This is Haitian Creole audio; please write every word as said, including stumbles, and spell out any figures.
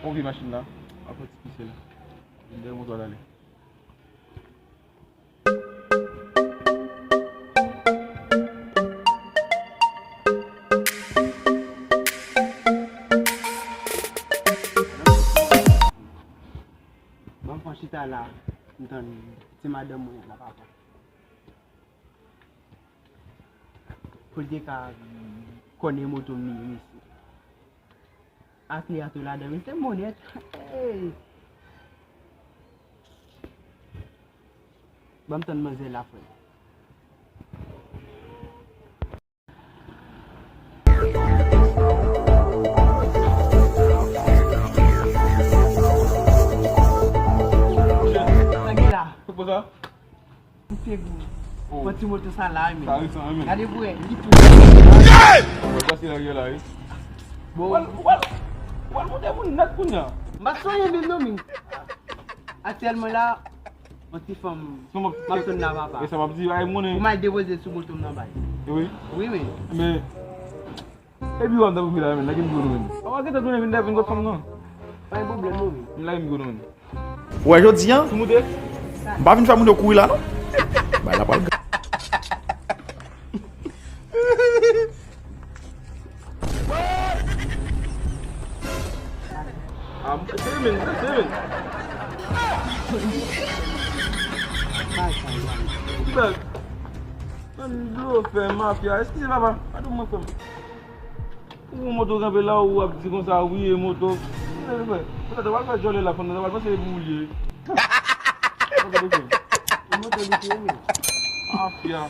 Ou vye machin la, ap fè ti pise la. Vin dèyè moto a, ale. Ban m pran chita la, m tann ti madanm mwen la, papa. Pou l te ka konnen moto m li ye, mesye. Ak li a tou ladan, mesye, monèt. Hey! Ban m tann manzè la, frè. Sa gen la? Sa k pase? Misye gou. Oh. Pran ti moto sa la, men. Sa resan, men. Gade pou wè, li tou. Mwen pase la, la, wi. Bon. Wal, wal, wal monte moun nèt kounye a. M pa sonje menm non, men. Aktyèlman la, yon ti fanm m ap tann la, papa. E sa m ap di, ay, moun. Ou m al depoze sou moto m nan bay. Wi. Wi, men. Men, epi w ap tann pou vin la, men, lage m gwo nou, men. Papa, gentan tounen vin la, vin kot fanm nan. Pa gen pwoblèm, non, men. Lage m gwo nou, men. Ou wè jodi a, m pa vin fè moun yo kouri la non. Bay la pral gra. Ah, m prese, men, m prese, men. Ki bag? Ann blofè, mafya. Eskize, papa. Padon mwen, frè m. Ou moto kanpe la, ou ap di konsa, wi, e moto. Mwen, frè, frè, ou pral fè djòlè la, fanm nan pral panse e pou ou li ye. E moto li te ye. Mafya.